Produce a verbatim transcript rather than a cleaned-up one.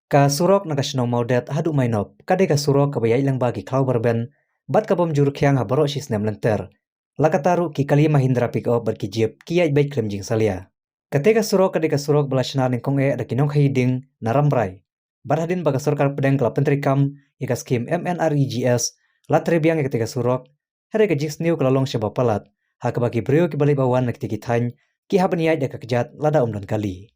Ka surok na ka shnong Mawdet haduh Mainop ka dei ka surok kaba ïaid lyngba ki khlaw ba rben bad ka bym ju rkhiang ha baroh shi snem lynter. La kata ruh ki kali Mahindra pickup bad ki jeep ki ïaid beit khlem jingsalia. Kata ka surok ka dei ka surok ba la shna nyngkong eh da ki nongkhaïi ding na Rambrai. Bad hadien ba ka sorkar pdeng ka la pyntreikam ïa ka skhim M N R E G S, la trei biang ïa kata ka surok. Hynrei ka jingsniew ka la long shibun palat, ha kaba ki briew kiba leit ba wan na kita ki thaiñ ki hap ban ïaid da ka kjat lada ym don kali.